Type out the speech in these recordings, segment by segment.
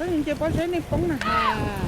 Ces pob zeb nej poob na has.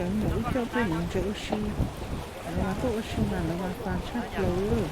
Mus ib co tej nuav ntses ua si, lawv mas tuaj ua si mas lawv mas fas tshaj plaws li.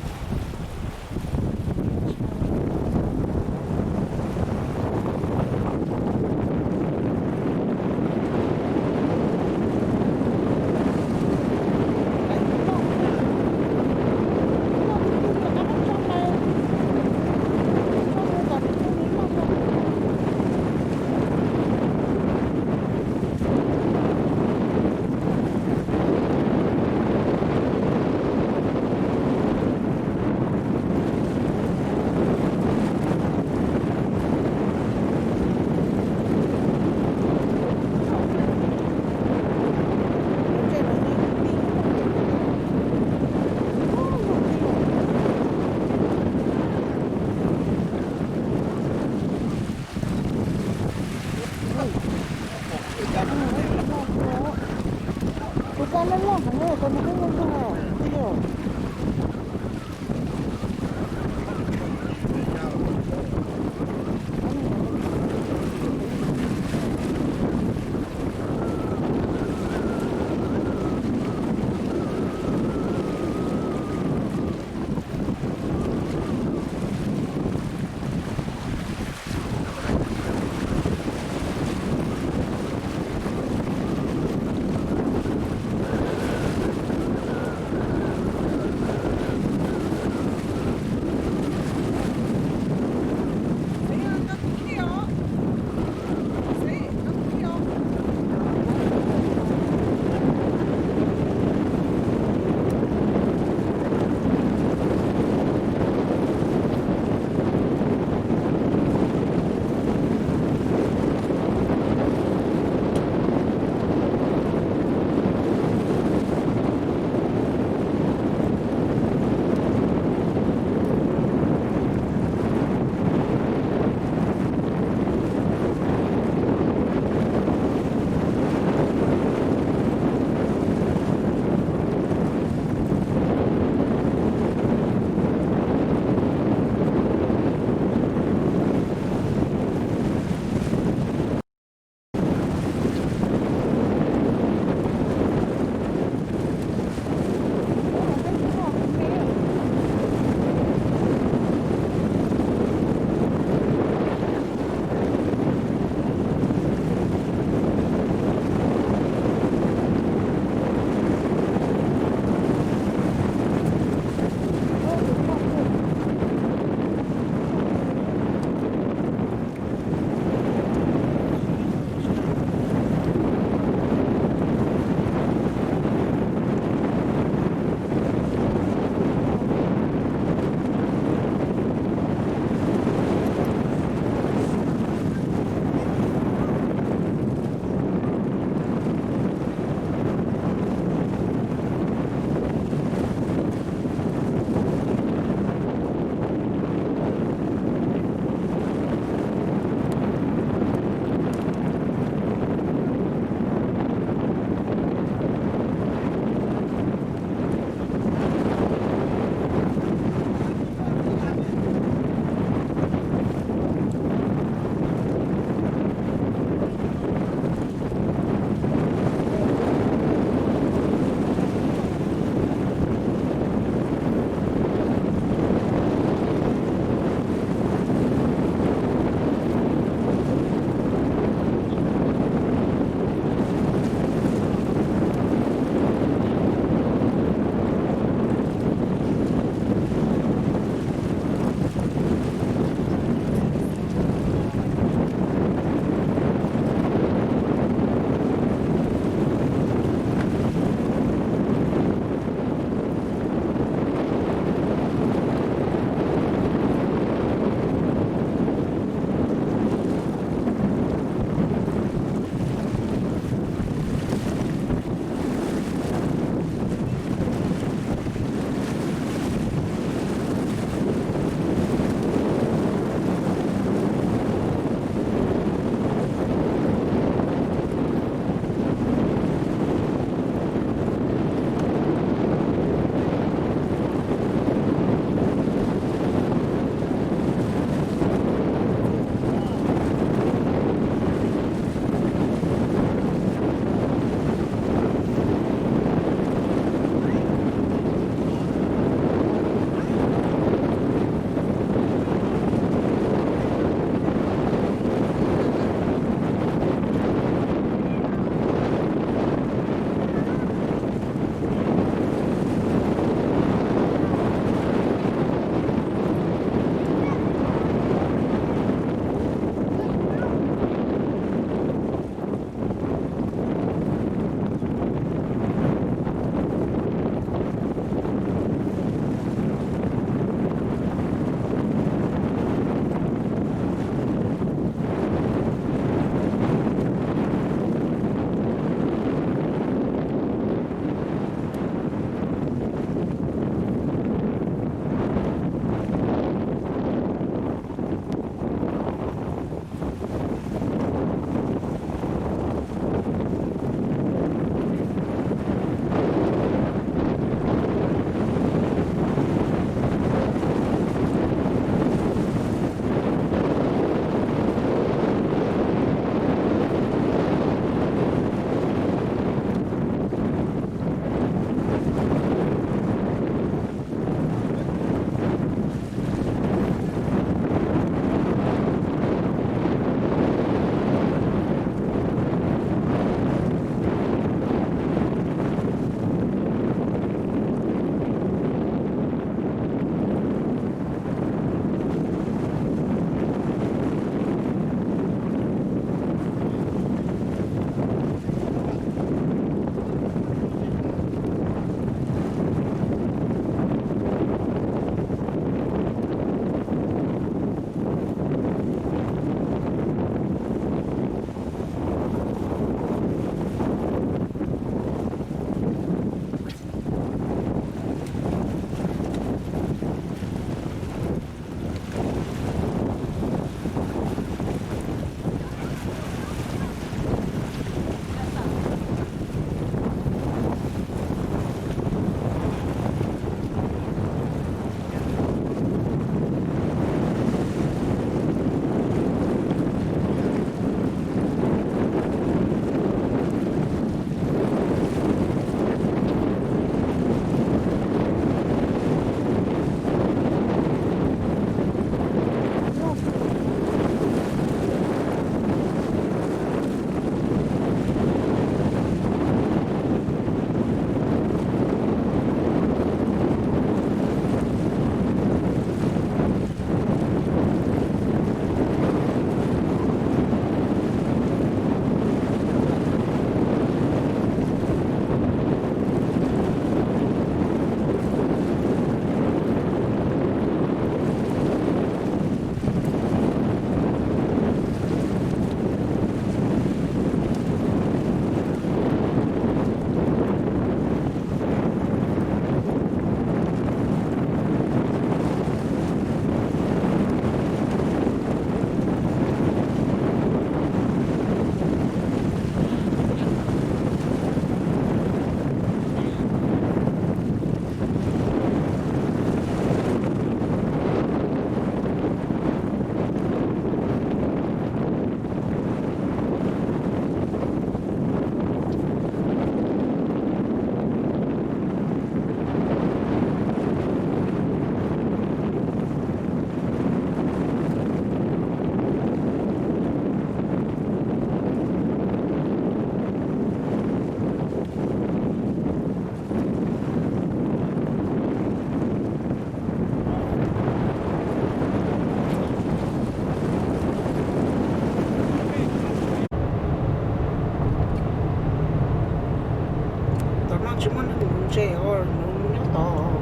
Tsev os, nws nyob tod.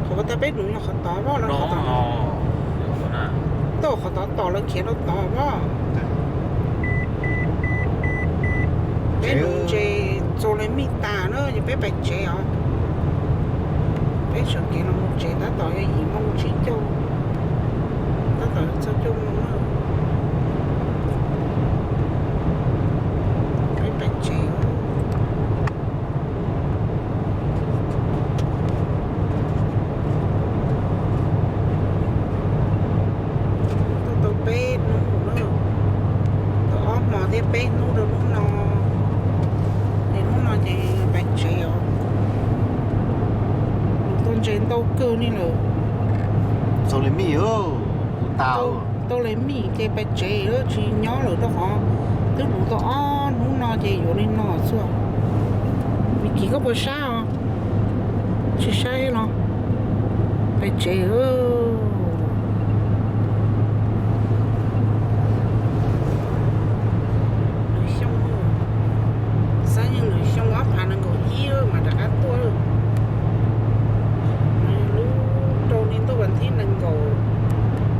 Qhov uas tau peb nuv yog qhov tod los qhov tod. Tau qhov tod tom lawv khiav rau tod os. Peb nuv ntses txaus li mij tas na, ces peb pais tsev os. Peb sawv kev los mus tsev tab tom yog yim moo tsib caug, tab tom txog caum moo na. Peb pais tsev. Tau tau peb hnub na, tau ob hmo thiab peb hnub rau hnub no, ces hnub no ces pais tsev os. Mus tau ntses ntau kawg li lawm. Txaus li mij, tau li mij ces pais tsev, tsis nyob lawm rau qhov twb mus tau ob hnub no ces yuav li no xwb. Vim Kim, koj puas sab os? Tsis sab los? Pais tsev. Lwm xyoo, xab yeej lwm xyoo ob phav nees nkaum ib mas rov qab tuaj. Lub rau li ntuj vas thib nees nkaum,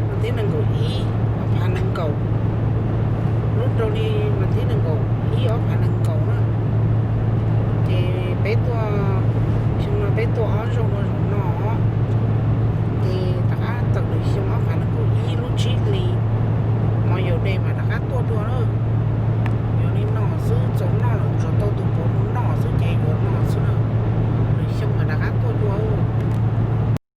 vas thib nees nkaum ib ob phav nees nkaum, lub rau li vas thib nees nkaum ib ob phav nees nkaum na. Ces peb tuaj, xyoo no peb tuaj ob zaug no